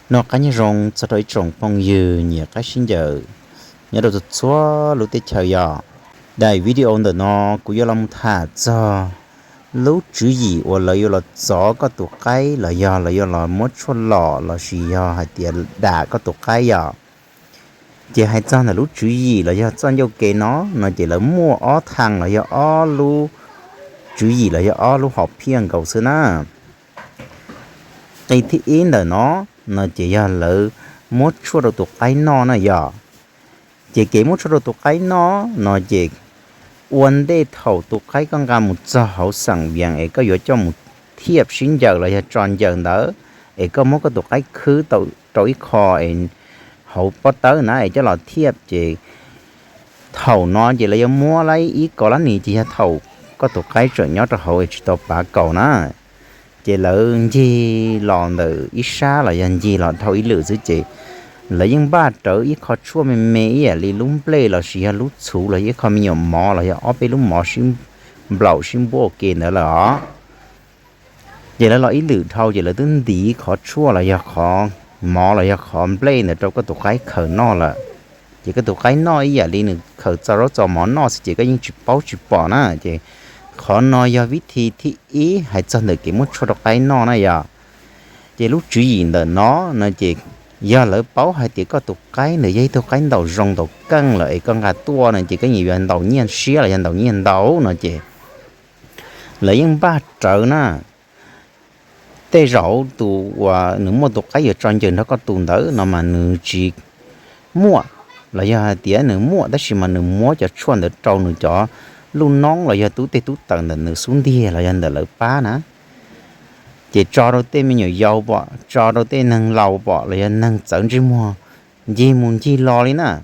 Noj qab nyob zoo txog rau ib tsoom phooj ywg nyiam qaib sib ncaws nyob rau txhua txhua lub teb chaws yom. Daim video ntawm no kuv yuav los mus tham txog lub tswv yim uas lawv yuav los txov koj tus qaib los yog lawv yuav los muab tshuaj lom los sis yog hais tias dam koj tus qaib yom. Ces hais txog ntawm lub tswv yim los yog txoj ncauj ke no, no ces lawv muaj ob thaj los yog ob lub tswv yim los yog ob lub hom phiaj nkaus xwb na. Qis thib ib ntawm no, no ces yog lawv muab tshuaj rau tus qaib noj na yom. Ces kev muab tshuaj rau tus qaib noj no ces ua ntej thaum tus qaib koj nqa mus txog hauv xam vias es koj yuav coj mus thiaj sib ncaws los yog tso ncaws ntawd, es koj muab koj tus qaib khwb rau ib qho es hauv pob tawb na es coj los thiaj ces thaum no ces lawv yuav muab lawm ib kov lab nis ces yog thaum koj tus qaib tseem nyob rau hauv es tsis tau pav kaus na. Ces lawv ncig los ntawm ib sab los yog ncig los dhau ib lwm xwb ces lawv yeej npaj rawv ib qho tshuaj me me ib yam li lub nplej los sis yog lub txhuv los yog ib qho me nyuam mov los yog ob peb lub mov sib nplaum sib npuab ua ke ntawd lawm os. Ces lawv los ib lwm dhau ces lawv twb ntiv qhov tshuaj los yog qhov mov los yog qhov nplej ntawd rau koj tus qaib khaws noj lawm. Ces koj tus qaib noj ib yam li nws khaws txo zaub txo mov noj xwb ces koj yeej tsis paub tsis pom na. Ces qhov no yog vib thi thib ib hais txog ntawm kev muab tshuaj rau qaib noj na yom. Ces lub tswv yim ntawm no, no ces yog lawv paub hais tias koj tus qaib ntawd yog ib tug qaib ntaus zoo ntaus keej lawm es koj nqa tuaj no ces koj yeej yuav ntaus nyiaj siab los yog ntaus nyiaj ntau no ces lawv yeej npaj rawv na. Tej zaum tus uas nws muaj tus qaib yuav tso ncaws nrog koj tus ntawd no mas nws tsis muaj, los yog hais tias nws muaj tab sis mas nws muab cov tshuaj ntawd rau nws cov lub noob los yog tub tej tub taws ntawm nws xub ntiag los yog ntawm lawv pab na. Ces tso rau tej me nyuam yaus pom, tso rau tej neeg laus pom los yog neeg txawv ntsej muag ncig mus ncig los li na.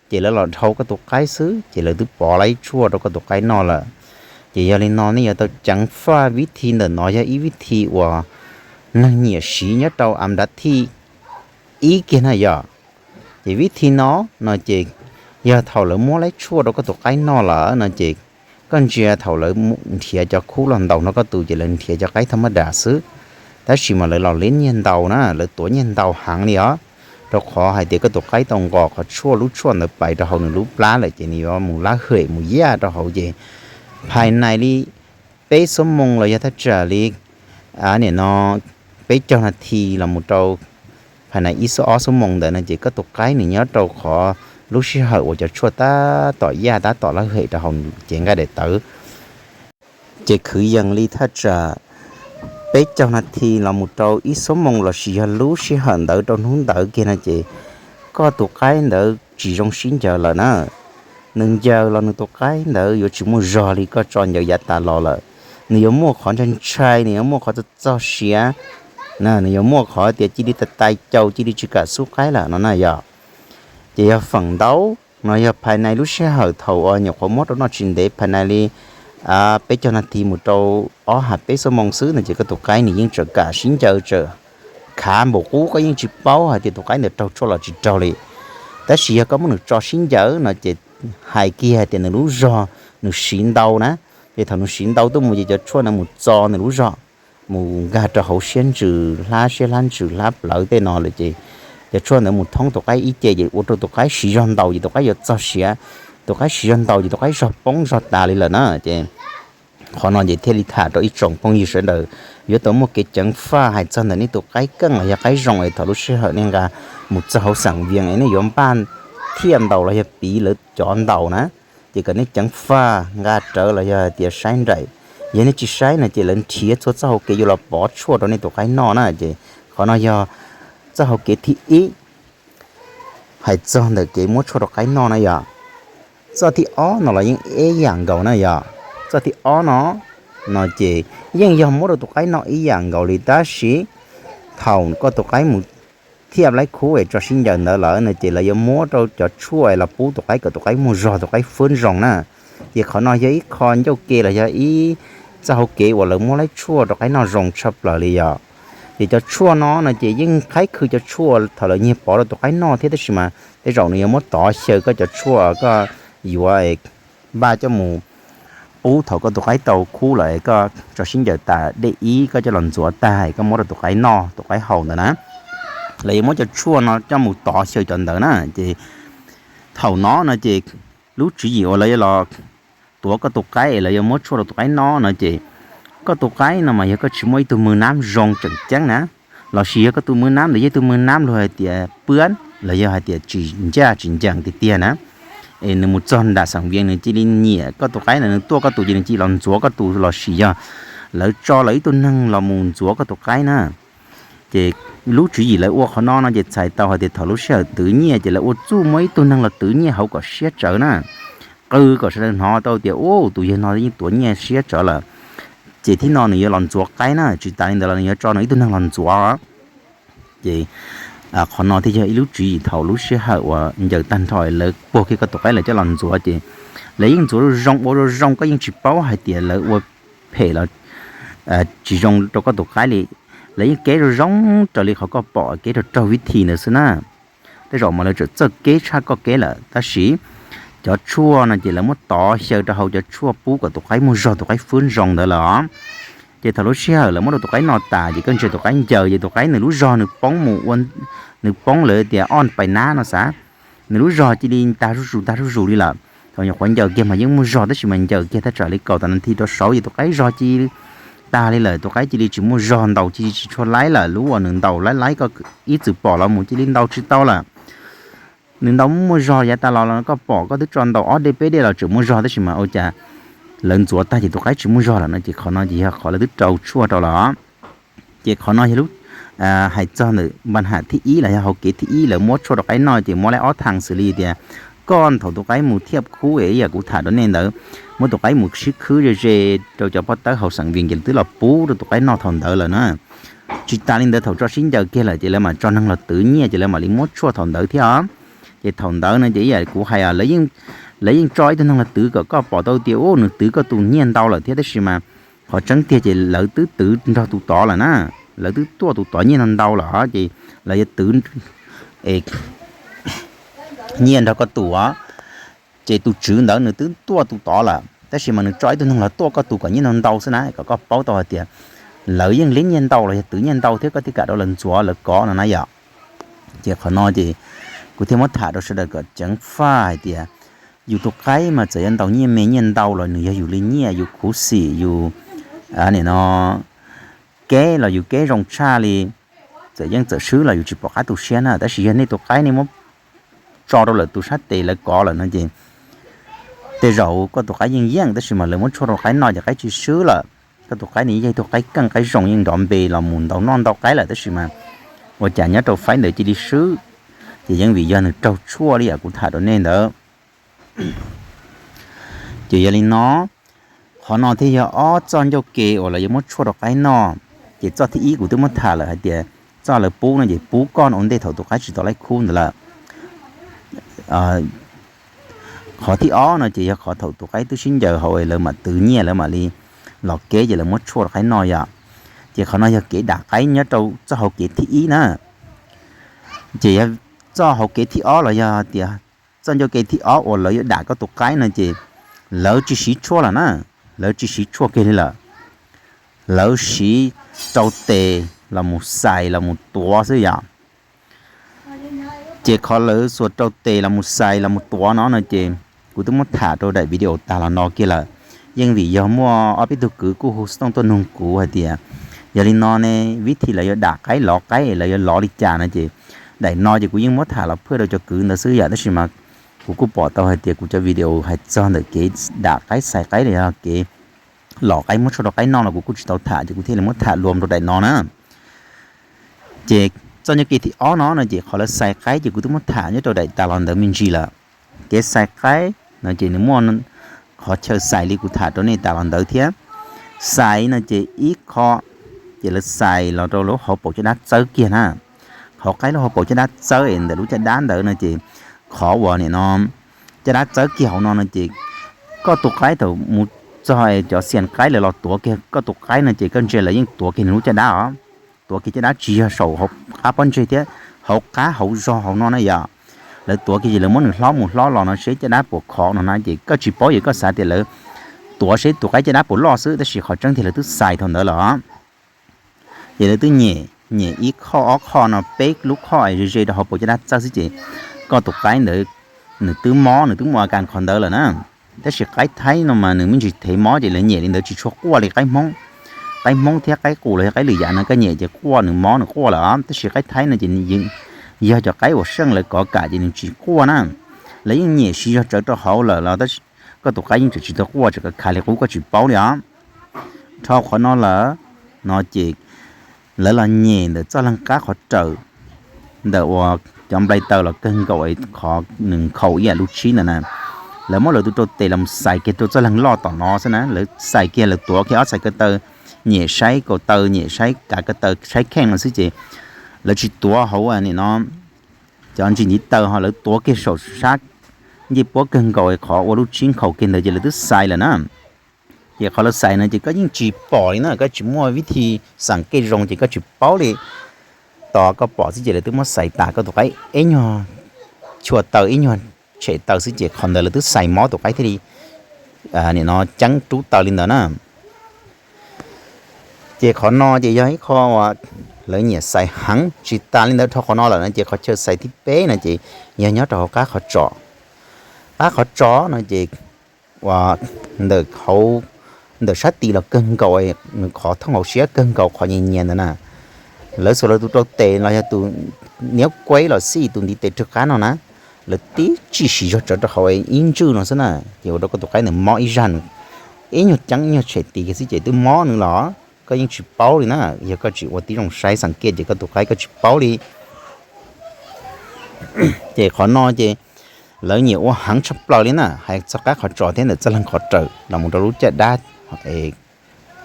Ces lawv los dhau koj tus qaib xwb ces lawv twb pov lawm ib tshuaj rau koj tus qaib noj lawm. Ces yog li no nej yuav tau ceev faj vib thi ntawm no, yog ib vib thi uas neeg nyiam siv nyob rau am dav thij ib kiag na yom. Ces vib thi no, no ces yog thaum lawv muab lawm tshuaj rau koj tus qaib noj lawm no ces koj ntsia thaum lawv nrhiav cov khub los ntaus nrog koj tus ces lawv nrhiav cov qaib thaj mab das xwb, tab sis mas lawv los liab nyiaj ntau na, lawv tuav nyiaj ntau heev li os. Rau qhov hais tias koj tus qaib tau nqos qhov tshuaj, lub tshuaj ntawd pais rau hauv nws lub plab lawm ces nws yuav mus lab hem mus yaj rau hauv ces phais nais li peb xuab moos los yog thaj tsam li nim no peb caug nas this los mus rau phais nais ib xuab ob xuab moos ntawd no ces koj tus qaib nws nyob rau qhov lub sij hawm uas cov tshuaj tab tom yaj tab tom lab hem rau hauv ces nqaij daim tawv ces kwv yees li thaj tsam peb caug nas this los mus rau ib xuab moos los sis yog lub sij hawm ntawd rau hnub ntawd kiag no ces koj tus qaib ntawd tsis zoo sib ncaws lawm na. Nws ncaws los nws tus qaib ntawd yuav tsis muaj zog li koj tso ncaws yav tas los lawm. Nws yuav muaj qhov ntshai ntshai, nws yuav muaj qhov txog txog siav, nws yuav muaj qhov tias cia li tais tais caus cia li tsis kam xub qaib lawm no na yom. Ces yog feem ntau no yog phais nais lub sij hawm thaum uas nyuam qhuav muab rau noj tsis ntev phais nais li peb caug nas this mus rau ob ha peb xuab moos xwb no ces koj tus qaib nws yeej tsawm kam sib ncaws tsawm khav npaum qub koj yeej tsis paub hais tias tus qaib ntawd raug tshuaj los tsis raug li. Tab sis yog koj muab nws tso sib ncaws no ces hais kiag hais tias nws lub zog nws siv ntau na, ces thaum nws siv ntau tuaj mus ces cov tshuaj ntawd mus txo nws lub zog, mus nkag rau hauv siab ntsws hlab, siab hlab ntsws hlab plawv tej no lawm ces cov tshuaj ntawd mus thoob tus qaib ib ce ces ua rau tus qaib siv zog ntau ces tus qaib yuav txog siav, tus qaib siv zog ntau ces tus qaib zog poob zog tas li lawm na. Ces qhov no ces thiaj li tham rau ib tsoom phooj ywg sawv daws yuav tau muaj kev ceev faj hais txog ntawm nej tus qaib keej los yog qaib zoo es thaum lub sij hawm nej nqa mus txog hauv xam vias es nej yuav npaj thiaj ntaus los yog piv lawv cov ntaus na, ces kom nej ceev faj nqa rawv los yog hais tias saib nraim. Yog nej tsis saib no ces lawv nrhiav txhua txoj hau kev yuav los pov tshuaj rau nej tus qaib noj na. Ces qhov no yog txoj hau kev thib ib hais txog ntawm kev muab tshuaj rau qaib noj na yom. Txoj thib ob no los yeej ib yam nkaus na yom. Txoj thib ob no, no ces yeej yog muab rau tus qaib noj ib yam nkaus li tab sis thaum koj tus qaib mus thiaj laib khub es tso sib ncaws ntawd lawm no ces lawv yuav muab rau cov tshuaj los pub tus qaib kom tus qaib muaj zog tus qaib fwb zoo na. Ces qhov no yog ib qho ncauj ke los yog ib txoj hau kev uas lawv muab laib tshuaj rau qaib noj zoo tshaj plaws li yom. Ces cov tshuaj no no ces yeej qhaib khw cov tshuaj thaum lawv nyiag pov rau tus qaib noj thiab tab sis mas tej zaum nws yuav muab tov xyaw koj cov tshuaj koj yuav npaj coj mus pub thaum koj tus qaib tau khub lawm es koj tso sib ncaws tas dej ib koj coj los ntxuav tag es koj muab rau tus qaib noj tus qaib haus ntawd na. lawv yuav muab cov tshuaj no coj mus tov xyaw cov ntawd na. Ces thaum no no ces lub tswv yim uas lawv yuav los tuav koj tus qaib es lawv yuav muab tshuaj rau tus qaib no no ces koj tus qaib no mas yog koj tsis muaj ib tug mws nab zoo tseem ceeb na, lossis yog koj tus mws nab ntawd yog ib tug mws nab luag hais tias pwab los yog hais tias tsis ncaj tsis ncees tiag tiag na, es nws mus txog nram xeem Vias nws cia li nyiam koj tus qaib ntawd, nws tuaj koj tus ces nws cia li los ntxuav koj tus, lossis yog lawv tso lawv ib tug neeg los mus ntxuav koj tus qaib na. Ces lub tswv yim lawv ua qhov no no ces txhais tau hais tias thaum lub sij hawm twv nyiaj ces lawv ua txuj muab ib tug neeg los twv nyiaj hauv kom siab tsawv na, qw kom sawv daws hnov tau tias, u, tus yawg no yeej tuav nyiaj siab tsawv lawm. Ces thib no nws yuav los ntxuav qaib na, tsis tas li ntawd los nws yuav tso nws ib tug neeg los ntxuav. Ces qhov no thiaj yog ib lub tswv yim thaum lub sij hawm uas ncaws tag nrho lawv puag kiag koj tus qaib lawv coj los ntxuav ces lawv yeej ntxuav zoo zoo ua zoo zoo, koj yeej tsis paub hais tias lawv ua phem los tsis zoo rau koj tus qaib li. Lawv yeej keb zoo zoo raws li qhov koj pom keb raug raug vib thi ntawd xwb na. Tej zaum mas lawv tseem txawj keb tshaj koj keb lawm, tab sis cov tshuaj no ces lawv muab tov xyaw rau hauv cov tshuaj pub kom tus qaib muaj zog, tus qaib fwb zoo ntawd lawm. Ces thaum lub sij hawm lawv muab rau tus qaib no tas ces koj ntsia tus qaib ncaws ces tus qaib nws lub zog nws poob mus ua, nws poob lawv tias ob pais nab no xav, nws lub zog cia li tag zuj zus tag zuj zus li lawm. Thaum nyuam qhuav ncaws kiag mas yeej muaj zog tab sis mas ncaws kiag thaj tsam li kaum tawm nas this rau saud ces tus qaib zog cia li tag li lawm, tus qaib cia li tsis muaj zog, ntaus cia li tsis tshua laib lawm. Lub uas nws ntaus laib laib koj ib txwm pom los mus cia li ntaus tsis tau lawm. Nws ntaus muaj zog yav tas los los koj pom koj twb tso ntaus ob dej peb dej los tseem muaj zog tab sis mas ua cas lawv ntxuav tag ces tus qaib tsis muaj zog lawm no ces qhov no ces yog qhov lawv twb rau tshuaj rau lawm. Ces qhov no yog lub hais txog ntawm npa ham thib ib los yog hauv kev thib ib lawv muab tshuaj rau qaib noj ces muab laib ob thaj xws li tias koj thaum tus qaib mus thiaj khub es ib yam kuv tham rau nej ntawd, muab tus qaib mus sib khwb ze ze rau cov pob tawb hauv xeem Vias ces lawv twb los pub rau tus qaib noj thaum ntawd lawm na. Tsis tas li ntawd thaum tso sib ncaws kiag lawm ces lawv mam tso neeg los twv nyiaj ces lawv mam li muab tshuaj thaum ntawd thiab os. Ces thaum ntawd no ces ib yam kuv hais, lawv yeej tso ib tug neeg los twv kom koj pom tau tias u nws twv koj tus nyiaj ntau lawm thiab tab sis mas qhov tseeb tiag ces lawv twb twv nrog tus tod lawm na, lawv twb tuaj tus tod nyiaj no ntau lawm ces lawv yuav twv nyiaj nrog koj tus os. Ces tus tswv ntawd nws twb tuaj tus tod lawm tab sis mas nws tso ib tug neeg los tuaj koj tus kom nyiaj no ntau xwb na, kom koj paub tau hais tias lawv yeej liab nyiaj ntau los yog twv nyiaj ntau thiab koj thiaj kam rau lawv ntxuav lawv kov no na yom. Ces qhov no ces kuv thiaj muab tham rau sawv daws kom ceev faj hais tias yus tus qaib mas txawm yuav ntaus nyiaj me nyiaj ntau los nws yog yus li nyiaj, yus khuv xim, yus nim no keb los yus keb zoo tshaj li, txawm yeej txawm swb los yus tsis pom qab tu siab na. Tab sis yog nej tus qaib nej muab tso rau lawm tus sab tes lawv kov lawm no ces tej zaum koj tus qaib yeej yeej tab sis mas lawv muab tshuaj rau qaib noj ces qaib tsis swb lawm. Koj tus qaib ne yeej yog tus qaib keej qaib zoo yeej nrov npe los mus ntau noj ntau qaib lawm tab sis mas ua cas nyob rau faib ntawd cia li swb, ces yeej vim yog nws raug tshuaj li yam kuv tham rau nej ntawd. Ces yog li no, qhov no thiaj yog ob txoj ncauj ke uas lawv yuav muab tshuaj rau qaib noj. Ces txoj thib ib kuv twb muab tham lawm hais tias txoj lawv pub no ces pub koj ua ntej thaum tus qaib tsis tau laib khub ntawd lawm. Qhov thib ob no ces yog qhov thaum tus qaib twb sib ncaws hauv lawv mam twv nyiaj lawv mam li los keb ces lawv muab tshuaj rau qaib noj yom. Ces qhov no yog kev dam qaib nyob rau txoj hauv kev thib ib na. Ces yog txoj hauv kev thib ob los yog tias txoj ncauj ke thib ob uas lawv yuav dam koj tus qaib no ces lawv tsis siv tshuaj lawm na, lawv tsis siv tshuaj kiag li lawm. Lawv siv rau tes los mus xais los mus tuav xwb yom. Ces qhov lawv xuas rau tes los mus xais los mus tuav no no ces kuv twb muab tham rau daim video tag los no kiag lawm. Yeej vim yog muaj ob peb tug kwv kuj hu xov tooj tuaj nug kuv hais tias yog li no ne, vib thi lawv yuav dam qaib lov qaib lawv yuav lov li cas no ces daim no ces kuv yeej muab tham los phwj rau cov kwv ntawd xwb yom, tab sis mas kuv kuj pom tau hais tias kuv cov video hais txog ntawm kev dam qaib xais qaib los yog kev lov qaib muab tshuaj rau qaib noj los kuv kuj tsis tau tham ces kuv thiaj li muab tham luam rau daim no na. Ces txoj ncauj ke thib ob no no ces qhov lawv xais qaib ces kuv twb muab tham nyob rau daim tas los ntawd me ntsis lawm. Kev xais qaib no ces nws muaj qhov chaw xais li kuv tham rau nej tas los ntawd thiab. Xais no ces ib qho ces lawv xais los rau lub hauv paus caj dab txawb kiag na. Hauv qaib lub hauv paus caj dab txawb es ntawm lub caj dab ntawd no ces qhov uas nim no caj dab txawb kiag hauv no no ces koj tus qaib thaum mus txog cov xias qaib lawv los tuav kiag koj tus qaib no ces koj ntsia lawv yeej tuav kiag nws lub caj dab os. Tuav kiag caj dab tsis yog saum hauv qab pob ntseg thiab, hauv qab hauv zog hauv no na yom. Lawv tuav kiag ces lawv muab nws hlob mus hlob los no seb caj dab puas khov no na ces koj tsis paub ces koj xav tias lawv tuav seb tus qaib caj dab puas loj xwb tab sis qhov tseeb tiag lawv twb xais thaum ntawd lawm. Ces lawv twb nyem, nyem ib qho ob qho no peb lub qho ze ze rau hauv paus caj dab txawb xwb ces koj tus qaib ntawd nws twb mob, nws twb muaj a kas qhov ntawd lawm na. Tab sis qaib thaib no mas nws me ntsis thev mob ces lawv nyem li ntawd tsis tshua quaj li qaib hmoob. Qaib hmoob thiab qaib qus los yog qaib lwm yam no koj nyem ces quaj, nws mob nws quaj lawm. Tab sis qaib thaib no ces yog cov qaib uas seej lawv kov kam ces nws tsis quaj na. Lawv yeej nyem siv zog tsawv rau hauv lawm los koj tus qaib yeej tseem tsis tau quaj, tseem khav li qub koj tsis paub li os. Dhau qhov no lawm no ces lawv los nyem ntawm txoj leeg qab qhov raws, ntawm uas cov nplai taw los kawg nkaus qhov nws nkhaus ib yam lub tshib ntawd na. Lawv muab lawv tus rau tes los xais kiag rau txoj leeg loj tom no xwb na, lawv xais kiag, lawv tuav kiag ob txhais ko taw, nyem saib kaum taw, nyem saib kav ko taw, saib kheej no xwb ces lawv tsis tuav hauv nim no cov ntsis ntiv taw ho, lawv tuav kiag saum sab ncej puab kawg nkaus qhov ua lub tshib nkhaus kiag ntawd ces lawv twb xais lawm na. Ces qhov lawv xais no ces koj yeej tsis pom li na, koj tsis muaj vib thi xam kej zoo ces koj tsis paub li. Tos koj pom xwb ces lawv twb muab xais tas koj tus qaib ib nyuag chua taw, ib nyuag tshem taw xwb ces qhov ntawd lawv twb xais mob tus qaib thiaj li nim no ceeb rub taw li ntawd na. Ces qhov no ces yog ib qho uas lawv nyiam xais heev. Tsis tas li ntawd, dhau qhov no lawm no ces qhov chaw xais thib peb no ces yog nyob rau hauv qab qhov tsos. Qab qhov tsos no ces ua ntawm hauv, ntawm sab tid los kawg nkaus, nws qhov thooj hauv siab kawg nkaus qhov nyias nyias ntawd na. Lawv xuas lawv tus rau tes los yog tus niab kuaib los xij tus ntiv tes rwg qab no na, lawv tib tsij siv zog tsawv rau hauv ib ntswj no xwb na, ces ua rau koj tus qaib ntawd mob ib zaj nws ib nyuag ceeb ib nyuag tshem tis kiag xwb ces twb mob nws los koj yeej tsis paub li na. Yog koj tsis ua tib zoo saib xam kej ces koj tus qaib koj tsis paub li. Ces qhov no ces lawv nyiam ua heev tshaj plaws li na, hais txog qab qhov tsos thiab ntawm txoj leeg qhov raws los mus rau lub caj dab,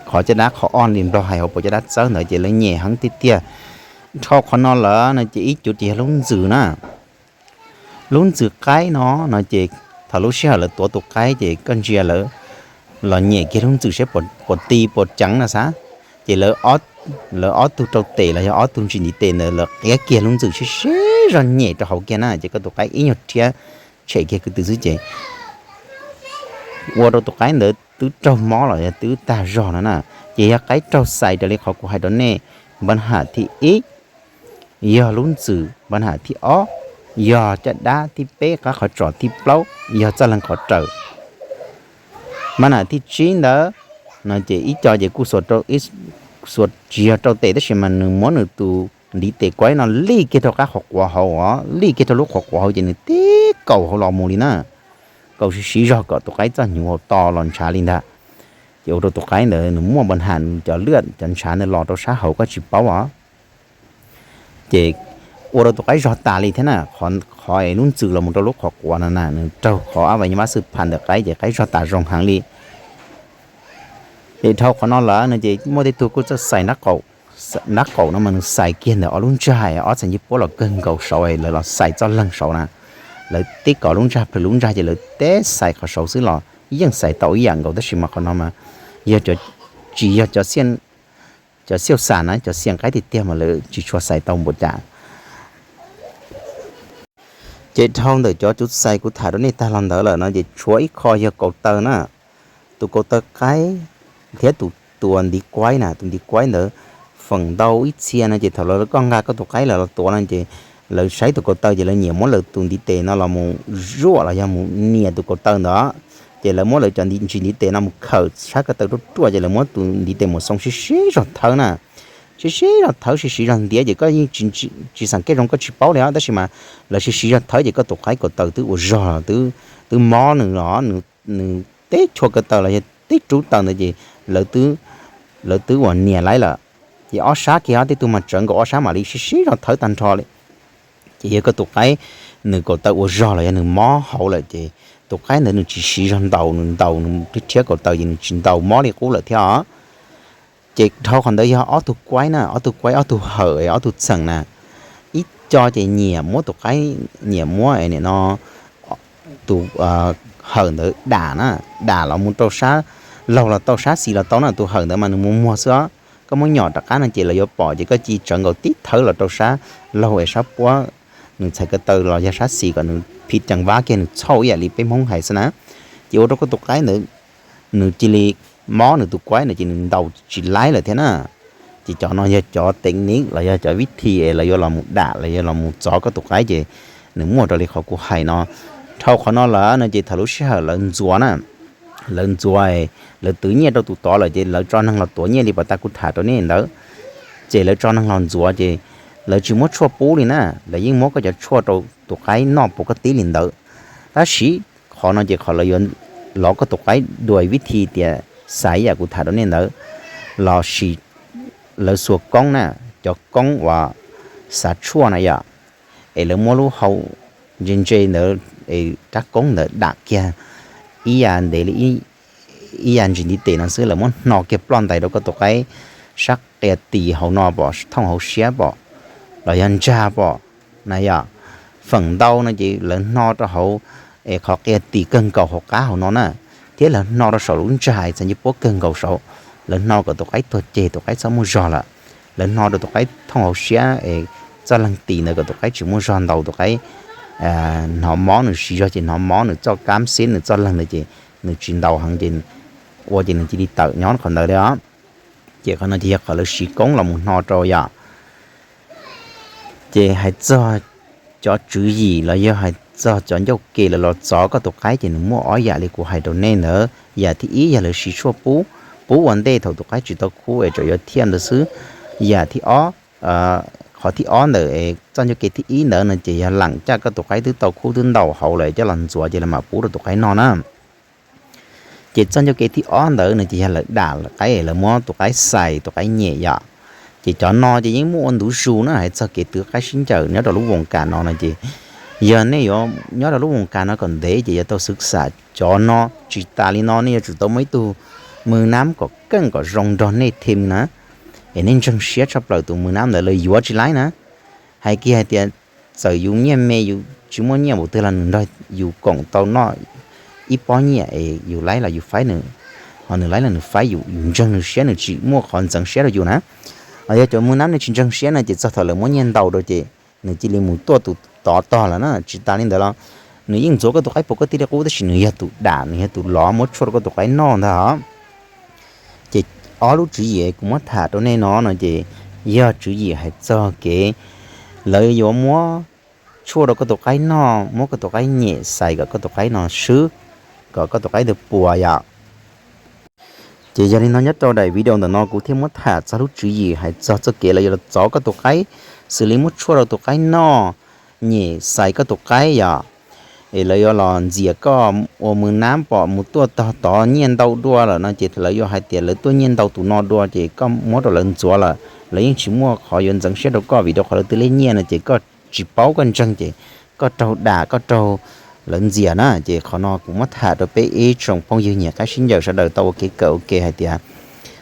qhov caj dab qhov ob li Nplog hais hauv paus caj dab txawb ntawd ces lawv nyiam heev tiag tiag. Dhau qhov no lawm no ces ib cuv ces yog lub ntxws na. Lub ntxws qaib no no ces thaum lub sij hawm lawv tuav tus qaib ces koj ntsia lawv los nyem kiag lub ntxws saib puas ti puas ceev no xav. Ces lawv ob tug rau tes los yog ob tug ntsis ntiv tes ntawd lawv qiav kiag lub ntxws sib sib zog nyem rau hauv kiag na ces koj tus qaib ib nyuag rhiab tshem kiag kwv tw xwb ces ua rau tus qaib ntawd twb raug mob los yog twb tag zog no na. Ces yog qaib raug xais raws li qhov kuv hais rau nej, npa ham thib ib yog lub ntxws, npa ham thib ob yog caj dab, thib peb qab qhov tsos, thib plaub yog txoj leeg qhov raws. Npa ham thib tsib ntawd no ces ib co ces kuj xuas tsis yog rau tes tab sis mas nws muab nws tus ntiv tes kuaib no lij kiag rau qab qhov quav hauv os, lij kiag rau lub qhov quav hauv ces nws tib kaus hauv los mus li na. Kaus siv siv zog kom tus qaib txoj hnyuv hauv to los ntshav li ntag. Ces ua rau tus qaib ntawd nws muaj npa ham cov lwaj cov ntshav ntawd los rau sab hauv koj tsis paub os. Ces ua rau tus qaib zog tas li thiab na, qhov es lub ntxws los mus rau lub qhov quav no na nws raug qhov ab vais nyuj vab xwb pham ntawm qaib ces qaib zog tas zoo heev li. Ces dhau qhov no lawm no ces muaj tej tug kuj txawj xais nrab qaum no mas nws xais kiag ntawm ob lub ntsag, ob txhais ncej puab los kawg nkaus saud lawv los xais txoj leeg saud na. Lawv tib kov lub ntsag plhws lub ntsag ces lawv teb xais qhov saud xwb los yeej xais tau ib yam nkaus tab sis mas qhov no mas yog tsis yog cov xiaj xas na, cov xiaj qaib tiag tiag mas lawv tsis tshua xais tau npaum cas. Ces dhau ntawm cov cuv xais kuv tham rau nej tag los ntawd lawm no ces tshuav ib qho yog kaus taw na. Tus kaus taw qaib thiab tus tua ntiv kuaib na, tus ntiv kuaib ntawd feem ntau ib txhia no ces thaum lawv koj nqa koj tus qaib lawv los tuav no ces lawv saib tus kaus taw ces lawv nyiam muab lawv tus ntiv tes no los mus zuaj los yog mus nias tus kaus taw ntawd. Ces lawv muab lawv cov ntsis ntiv tes no mus khawm sab ko taw ruaj ruaj ces lawv muab tus ntiv tes mus xoo sib sib zog thawb na, sib sib zog thawb sib sib zog ntiav ces koj yeej tsis xam kej zoo koj tsis paub li os tab sis mas lawv sib sib zog thawb ces koj tus qaib kaus taw twb ua zog los twb mob nws los nws teb chua ko taw los yog teb rub taw ntawd ces lawv twb ua nias laib lawm. Ces ob sab kiag tej tug mas tsawv nkaus ob sab mam li sib sib zog thawb tag nrho li. Ces yog koj tus qaib nws kaus taw ua zog los yog nws mob hauv lawm ces tus qaib ntawd nws tsis siv zog ntaus, nws ntaus nws rhiab kaus taw ces nws tsis ntaus mob li qub lawm thiab os. Ces dhau qhov ntawd yog ob tug kuaib na, ob tug kuaib ob tug hawm ob tug txheem na. Ib co ces nyiam muab tus qaib, nyiam muab nim no tus hawm ntawd dam na, dam los mus rau sab laug los tau sab xis los tau na, tus hawm ntawd mas nws muag muag xwb os. Koj muab nyom rov qab no ces lawv yuav pom ces koj cia li tsawv nkaus tib thawb los rau sab laug es sab puab nws txhais ko taw los yog sab xis kom nws phim cees vab kiag nws txhauj ib yam li peb Hmoob hais xwb na. Ces ua rau koj tus qaib ntawd nws cia li mob nws tus kuaib ntawd ces nws ntaus tsis laib lawm thiab na. Ces cov no yog cov technique los yog cov vib thi es lawv yuav los mus dam los yog los mus txov koj tus qaib ces nws muaj raws li qhov kuv hais no. Dhau qhov no lawm no ces thaum lub sij hawm lawv ntxuav na, lawv ntxuav, lawv twv nyiaj rau tus tod lawm ces lawv tso neeg los tuav nyiaj li pas tas kuv tham rau nej ntawd. Ces lawv tso neeg los ntxuav ces lawv tsis muab tshuaj pub li na, lawv yeej muab koj cov tshuaj rau tus qaib noj puas koj tib li ntawd. Tab sis qhov no ces qhov lawv yuav lov koj tus qaib dua vib thi tias xaiv yam kuv tham rau nej ntawd, los sis lawv xuas koob na, cov koob uas xav tshuaj na yom, es lawv muab lub hau ntse ntse ntawd, rab koob ntawd dam kiag ib yam ntev li ib yam ntsis ntiv tes no xwb, lawv muab hno kiag ploj ntais rau koj tus qaib sab qia tis hauv no pom, thooj hauv siab pom, los yog ntsag pom na yom. Feem ntau no ces lawv hno rau hauv es qhov qia tis kawg nkaus hauv qab hauv no na, thiab lawv hno rau saum lub ntsag txhais ncej puab kawg nkaus saud. Lawv hno kom tus qaib tuag ceg, tus qaib txhob muaj zog lawm. Lawv hno rau tus qaib thooj hauv siab es txoj leeg tis ntawd kom tus qaib tsis muaj zog ntau, tus qaib hnov mob, nws siv zog ces hnov mob, nws txoj kab xib, nws txoj leeg ntawd ces nws tsis ntau heev ces ua ces nws cia li tawm nyob qhov ntawd li os. Ces qhov no ces yog qhov lawv siv koob los mus hno rau yom. Ces hais txog cov tswv yim los yog hais txog cov ncauj ke lawv los txov koj tus qaib ces nws muaj ob yam li kuv hais rau nej ntawd. Yam thib ib yog lawv siv tshuaj pub, pub ua ntej thaum tus qaib tsis tau khub es tseem yuav thiaj ntawd xwb. Yam thib ob, qhov thib ob ntawm txoj ncauj ke thib ib ntawd no ces yog lam caj koj tus qaib twb tau khub twb ntau hauv lawm coj los ntxuav ces lawv mam pub rau tus qaib noj na. Ces txoj ncauj ke thib ob ntawd no ces yog lawv dam qaib, lawv muab tus qaib xais, tus qaib nyem yom. Ces cov no ces yeej muaj ua ntu zus na, hais txog kev twv qaib sib ncaws nyob rau lub voos kas no no ces yog nej yuav nyob rau lub voos kas no kom ntev ces yuav tau xwv xam cov no. Tsis tas li no nej yuav tsum tau muaj ib tug mws nab kom keej kom zoo nrog nej them na, es nej ntseeg siab tshaj plaws tus mws nab ntawd lawv yuav tsis laib na. Hais kiag hais tias txawm yus nyiaj me, yus tsis muaj nyiaj npaum twg los nws nrog yus koom tau noj ib pob nyiaj es yus laib los yus faib nws, ho nws laib los nws faib yus, yus ntseeg nws siab nws tsis muaj qhov ntxeev siab rau yus na. Yog cov mws nab nej tsis ntseeg siab no ces txog thaum lawv muab nyiaj ntau rau ces nws cia li mus tuaj tus tod tog lawm na. Tsis tas li ntawd los nws yeej ntxuav koj tus qaib puas koj tib li qub tab sis nws yog tus dam, nws yog tus lov muab tshuaj rau koj tus qaib noj ntag. Ces ob lub tswv yim kuv muab tham rau nej no no ces yog tswv yim hais txog kev lawv yuav muab tshuaj rau koj tus qaib noj, muab koj tus qaib nyem xais kom koj tus qaib no swb, kom koj tus qaib ntawd puas yom. Ces yog li no nyob rau daim video ntawm no kuv thiaj muab tham txog lub tswv yim hais txog txoj kev lawv yuav los txov koj tus qaib, xws li muab tshuaj rau tus qaib noj, nyem xais koj tus qaib yom. Es lawv yuav los ntxias koj ua mws nab pom mus tuaj tog tod nyiaj ntau dua lawm no ces lawv yuav hais tias lawv tuaj nyiaj ntau tus no dua ces koj muab rau lawv ntxuav lawm, lawv yeej tsis muaj qhov yuav ntxeev siab rau koj vim rau qhov lawv twb liab nyiaj no ces koj tsis paub koj ntseeg ces koj raug dam koj raug lawv ntxias na. Ces qhov no kuv muab tham rau peb ib tsoom phooj ywg nyiam qaib sib ncaws sawv daws tau ua kev kawm ua ke hais tias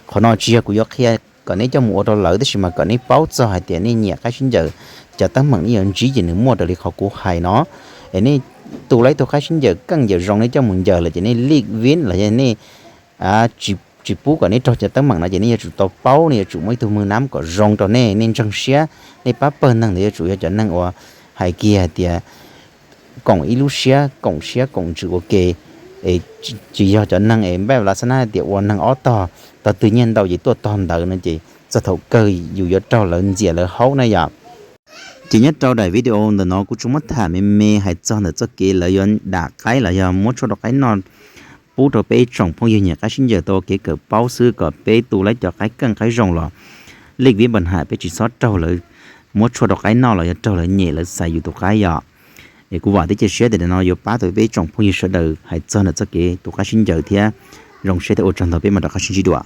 qhov no tsis yog kuv yuav qhia kom neb coj mus ua rau lawv tab sis mas kom neb paub txog hais tias nej nyiam qaib sib ncaws cov teeb meem nej yuav ntsib ces nws muaj raws li qhov kuv hais no. Es nej tu lawm ib tug qaib sib ncaws keej ncaws zoo nej coj mus ncaws lawm ces nej lij vib los yog nej tsis pub kom nej raug cov teeb meem no ces nej yuav tsum tau paub, nej yuav tsum muaj ib tug mws nab kom zoo rau nej, nej ntseeg siab, nej pab pawg neeg ntawd yuav tsum yog cov neeg uas hais kiag hais tias koom ib lub siab, koom siab koom ntsws ua ke. Es tsis yog cov neeg es npaj la xab nab hais tias ua neeg ob tog, tog twg nyiaj ntau ces tuaj tog ntawd no ces txog thaum kawg yus yuav raug lawv ntxias lawv haub na yom. Ces nyob rau daim video ntawm no kuv tsuas muab tham me me hais txog ntawm txoj kev lawv yuav dam qaib los yog muab tshuaj rau qaib noj pub rau peb ib tsoom phooj ywg nyiam qaib sib ncaws tau ua kev kawm paub xwb kom peb tu lawm cov qaib keej qaib zoo los lij vib npam ham peb tsis txhob raug lawv muab tshuaj rau qaib noj los yog raug lawv nyem lawv xais yus tus qaib yom. Es kuv vam thiab cia siab tias no yuav pab tau peb ib tsoom phooj ywg sawv daws hais txog ntawm txoj kev tu qaib sib ncaws thiab. Zoo siab thiab ua tsaug ntau, peb mam rov qab sib ntsib dua.